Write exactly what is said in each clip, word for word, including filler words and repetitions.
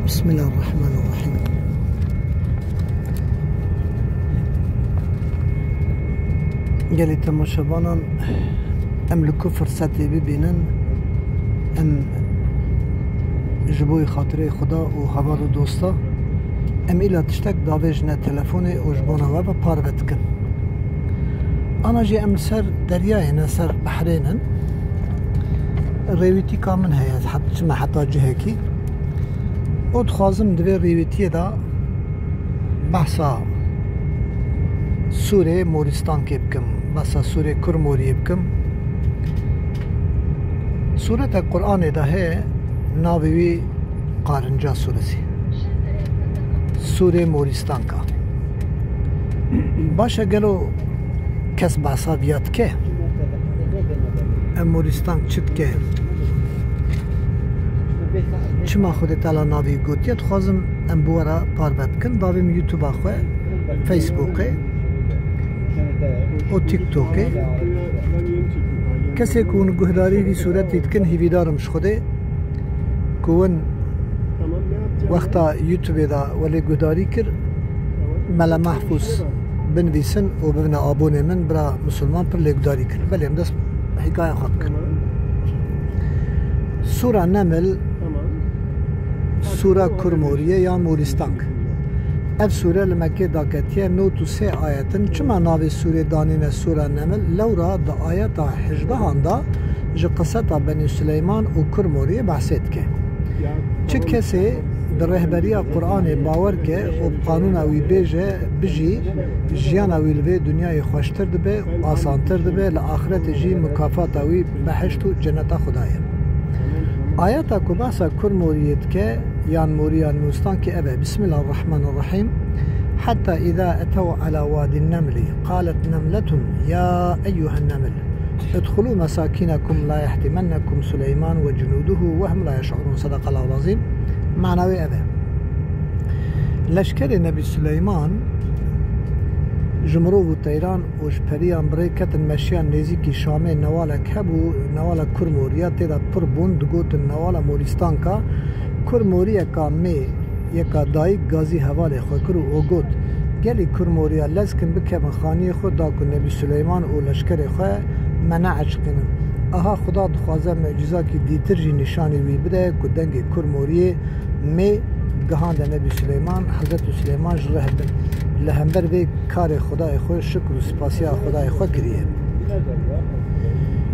Bismillahirrahmanirrahim. Gelî temaşevanan, em li ku firsetê bibînin, em ji bo xatirê Xuda û heval û dosta, em îla tiştek davêjine telefonê û ji bona we ve parve dikin. Ana jî em li ser deryayê ne, ser behrê nin. Rêwîtîka min heye, het-, çime heta cihekî. Û dixwazim di vê rêwîtiyê de behsa Sûrê Morîstankê bikim, behsa Sûrê Kurmoriyê bikim. Sûretek Qur'anê de heye, navê wî Qarinca Sûresî. Sûrê Morîstanka. Baş e, gelo kes behsa viya dike? Em Morîstank çi dike? Çima Xwedê Teala navî gotiye? Dixwazim em bi we re parve bikin. Davêm YouTube-a xwe, Facebookê û TikTokê. Kesê ku hûn guhdarî vî sûretî dikin, hêvîdar im ji Xwedê ku win wexta YouTubeê de welê guhdarî kir, Mele Mehfûz binivîsin û bibine abonê min, bira misilman pir lêgudarî kir. Belê, em dest hikaya xwe bikin. Tamam. Sûra Neml, tamam, Sûra Kurmoriyê yan Morîstank. Ev sûre li Mekkê daketiye, nod û sê ayet in. Çima navê sûrê danîne Sûra Neml? Lewra di ayeta hejdehan de ji qiseta Benî Sileyman û Kurmoriyê behsê dike. Çi kesê bi rêhberiya Qur'anê bawer ke û bi qanûna wî bêje, bijî, jiyana wî li vê dinyayê xweştir dibe û asantir dibe, li axretê jî mukafata wî behişt û ceneta Xwedayê. Ayeta ku behsa Kurmoriyê dike, yan Morî yan Morîstankê, ev e: Bismillahirrahmanirrahim. Hetta îza etew ala wadî nemlî, qalet nemletun ya eyyuhen neml, idxulû mesakînekum la yehtimennekum Suleyman ve cunûduhu ve hum la yeş'urûn. Sedaqallahul azîm. Mana wê ev e. Leşkerê Nebî Suleyman ji mirov û teyran û ji periyan bi rê ketin meşiyan nêzîkî Şamê. Newalek hebû, newala Kurmoriya, tê de pir bûn, digotin newala Morîstanka. Kurmoriyeka mê, yeka dayik gazî hevalê xwe kir û o got: Gelî Kurmoriya, lez kin bikevin xaniyê xwe, da ku Nebî Suleyman û leşkerê xwe me neeşqînin. Aha Xuda dixwaze mucîzakî dîtir jî nîşanî wî bide ku dengê Kurmoriyê mê gihande Nebî Suleyman, Hezretî Suleyman ji rih bin. Li hember vê karê Xwedayê xwe şikr û spasiya Xwedayê xwe kiriye.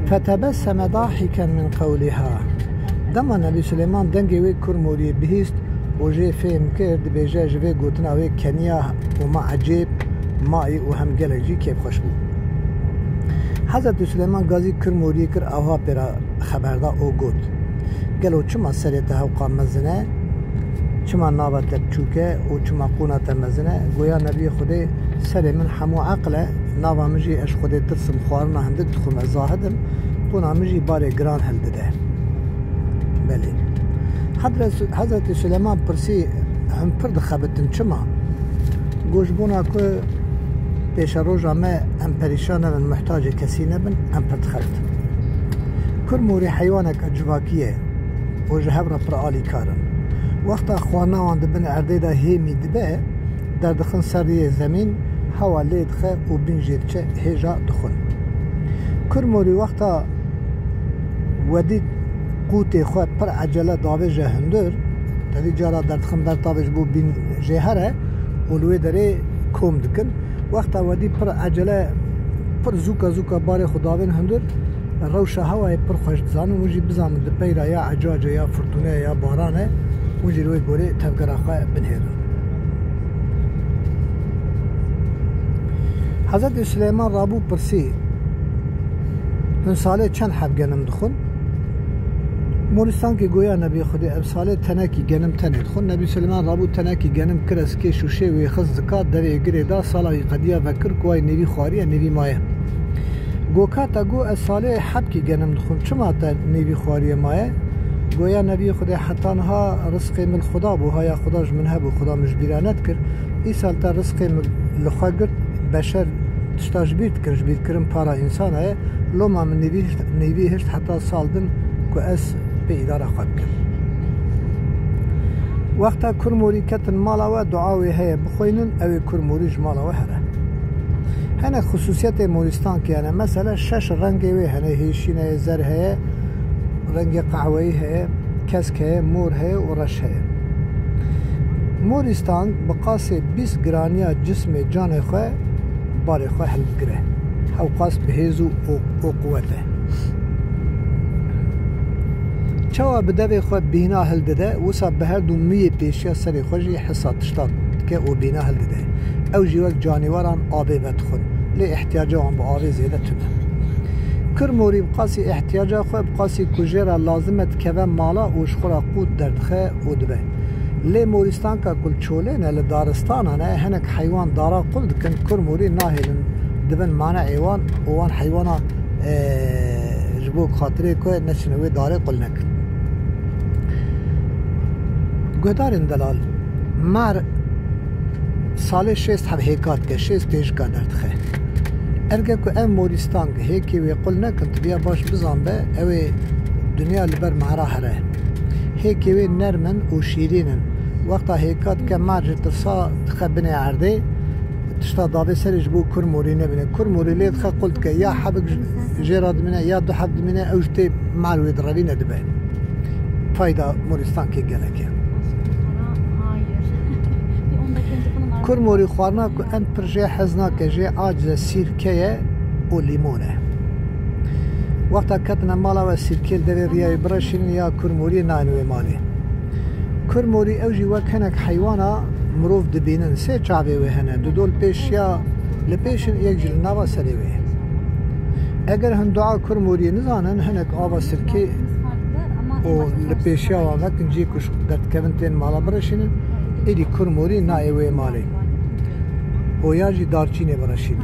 Fetebesseme dahiken min qewliha. Dema Nebî Suleyman dengê wê Kurmoriyê bihîst û jê fêm kir, dibêje, ji vê gotina wê keniya û ma ecêb mayî û hem gelek jî kêfxweş bû. Hezretî Suleyman gazî Kurmoriyê kir, ewha pê re xeber da û got: Gelo çima serê te hewqa mezin e? Çima nava te biçûk e û çima qûna te mezin e? Goya Nebiyê Xwedê: Serê min hemû eqil e, nava min jî, ez ji Xwedê tirsim, xwarina hindik dixwim, ez zahid im, qûna min jî barê giran hildide. Belê. Hezret-, Hezretî Suleyman pirsî: Hûn pir dixebitin, çima? Got: Ji bona ku pêşeroja me em perîşan nebin, muhtacê kesî nebin, em pir dixebitin. Kurmorî heywaneke civakî ye û ji hev re pir alîkar in. Wexta xwarina wan di bin erdê de hêmî dibe, derdixin ser riyê zemîn, hewa lê dixe û bin jê diçe, hêja dixwin. Kurmorî wexta wedî qûtê xwe pir ecele davêje hundir, tevî cara derdixin ber tavê ji bo bin jê here û li wê derê kom dikin. Wexta wedî pir ecele, pir zûka zûka barê xwe davên hundir, rewşa hewayê pir xweş dizanin, hûn jî bizanin di peyra ya ecace ya firtûne ya baran e, hûn jî li wê gorê tevgera xwe binihêlin. Hezretî Suleyman rabû pirsî: Hûn salê çend heb genim dixwin? Morîstankê goya Nebiyê Xwedê: Ev salê tenekî genim tenê dixwin. Nebî Suleyman rabû tenekî genim kire sikê şûşê wê xist zika, derê girê da, sala wî qediya vekir ku way nêvî xwariye, nêvî maye. Goka te got: Ez salê hebkî genim dixwim, çima te nêvî xwariye maye? Goya Nebiyê Xwedê: Heta niha rizqê min li Xuda bû, haya Xuda ji min hebû, Xuda min ji bîra nedikir. Îsal te rizqê min li xwe girt, beşer tişta ji bîr dikir, ji bîrkirin para însana ye. Loma min nêvî, nêvî hişt heta sal din ku ez pê îdara xwe bikim. Wexta kurmorî ketin mala we, dua wê heye bixweynin, ew ê kurmorî ji mala we here. Hinek xisûsiyetê morîstankê hene. Mesele şeş rengê wê hene, hêşîn heye, zer heye, rengê qehweyî heye, kesk heye, mor heye û reş heye. Morîstank bi qasê bîst giraniya cismê canê xwe, barê xwe hildigire. Hewqas bi hêz û, û, û quwet e. Çawa bi devê xwe bîhna hildide, wisa bi her du miyê pêşiya serê xwe jî hisa tişta dike û bîhna hildide. Ew jî wek canîweran avê vedixwin. Lê ihtiyaca wan bi avê zêde tune. Kurmorî bi qasî ihtiyaca xwe, bi qasî ku jê re lazim e dikeve mala û ji xwe re qût derdixe û dibe. Lê morîstanka ku li çolê ne, li daristanan e, hinek heywan dara qul dikin, kurmorî nahêlin dibin maneê wan û wan heywana, e, ji bo xatirê ku neçine wê darê qul nekin. Guhdarên delal, mar salê şêst heb hêka dike, şêst têjika derdixe. Erge ku ev morîstank hêkê wê qul nekin, tu biya baş bizanbe, ew ê dinya li ber mara here. Hêkê wê nerm in û şîrîn in. Wexta hêka dike, mar ji tirsa dixe binê erdê, tişta davê serê ji bo kurmorî nebîne. Kurmorî lê dixe qul dike, ya hebik jê re dimîne, ya du heb dimîne, ew ji tê mar wê direvîne dibe. Fayda morîstankê gelek e. Kurmorî xwarina ku em pir jê hez nake, jê aciz e, sîrke ye û lîmon e. Wexta ketine mala we, sîrkê li devê riya wê bireşînin ya kurmoriyê nayên wê malê. Kurmorî ew jî wek hinek heywana mirov dibînin. Sê çavê wê hene. Dudo li pêşiya, li pêş in, yek jî li nava serê wê. Eger hin dua kurmoriyê nizanin, hinek ava sirkê û li pêşiya wan vekin, cihê ku ji derdikevin tên mala bireşînin, êdî kurmorî nayê wê malê. Û ya jî darçînê bireşînin.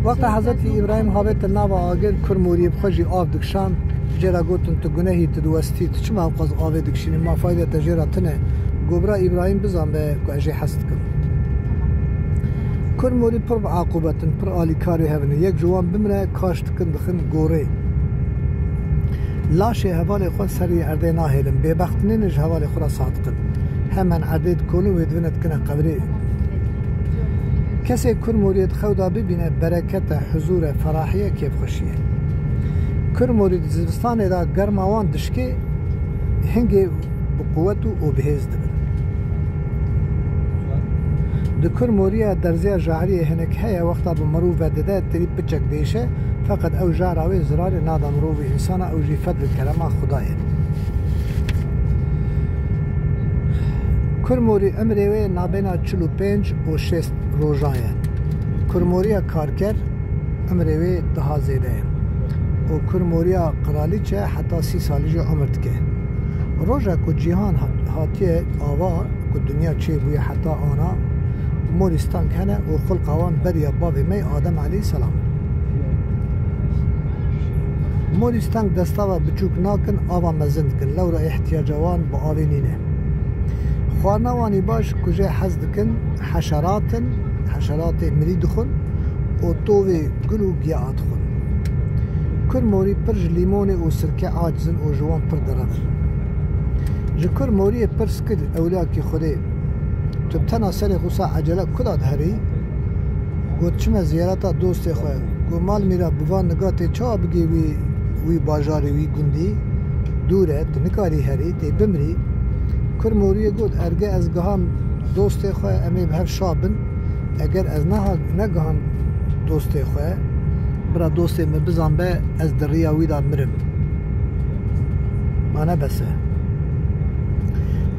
Wexta Hezretî Îbrahîm havête nava agir, kurmoriyê bi xwe jî av dikişand. Jê re gotin, tu gunehî, tu diwestî, tu çima ew qas avê dikişînî? Ma fayde te jê re tune. Go bira Îbrahîm bizan be ku ez jê hez dikim. Kurmorî pir bi aqubet in, pir alîkarê hev in. Yek ji wan bimire, kaş dikin, dixin gorê. Laşê hevalê xwe serî erdê nahêlin. Bêbextinê ne ji hevalê xwe re sadiqin. Hemen erdê dikolin, wê dibine dikine qevrê. Kesê kurmoriyê di xew de bibîne, bereket e, huzur e, ferahî ye, kêfxweşî ye. Kurmorî di zivistanê de germa wan dişkê, hingê bi quwet û, û bihêz dibin. Di kurmoriya derziya jariyê hinek heye, wexta bi mirov ve dide, tirî piçek diêşe, feqet ew jara wê zirarê nada mirovî, însana, ew jî fedl kerema Xwedayê. Kurmorî emrê wê nabêna çil û pênc û şêst rojan ye. Kurmoriya karker emrê wê daha zêde ye. Û kurmoriya qiralîçe heta sî salî jî umir dike. Roja ku cîhan ha-, hatiye ava, ku dinya çêbûye heta ana, morîstank hene û xulqa wan beriya bavê me Adem aleyhisselam. Morîstank destava biçûk nakin, ava mezin dikin. Lewra ihtiyaca wan bi avê nîne. Xwarina wan î baş ku jê hez dikin, heşerat in, heşeratê mirî dixwin û tovê gul û giya dixwin. Kurmorî pir ji lîmonê û sirke aciz in û ji wan pir direvin. Ji kurmoriyê pirs kir, ewliyakî Xwedê, tu bi tena serê xwe sa ecele kuda diherî? Got, çime ziyareta dostê xwe. Got, mal mîra, bi van nigatê çawa bigê wî, wî bajarê, wî gundî? Dûr e, tu nikarî herî, tê bimrî. Kurmoriyê got, erge ez giham dostê xwe, em ê bi hev şa bin. Eger ez neha-, negiham dostê xwe, bira dostê min bizan be, ez di riya wî de mirim. Ma ne bes e.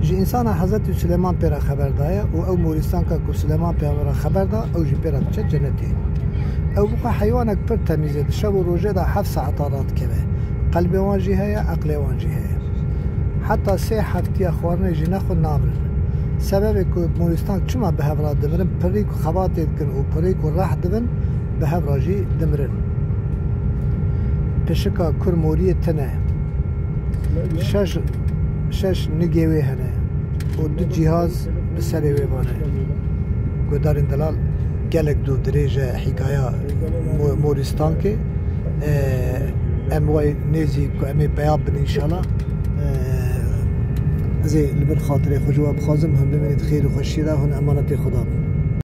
Ji însana Hezretî Silêman pê re xeber daye û ew morîstanka ku Silêman pê re xeber da, ew jî pê re diçe cenetê. Ew bi xwe heywanek pir temîz e, di şev û rojê de heft saeta radikeve. Qelbê wan jî heye, eqlê wan jî heye. Heta sê heftiya xwarinê jî nexwin namirin. Sebebê ku morîstank çima bi hev re dimirin, pirî ku xebatê dikin û pirî ku reh dibin, bi hev re jî dimirin. Pişika kurmoriyê tune. Şeş, şeş nigê wê hene û du cîhaz bi serê wê mane. Guhdarên delal, gelek dûr dirêj e hîkaya Mo-, Morîstankê. Ee, em wayê nêzî ku em ê peya bin înşallah. Ee, Ez ê li vir xatirê xwe ji we bixwazim, hûn bimînin di xêr û xweşiyê de, hûn emanetê Xweda bin.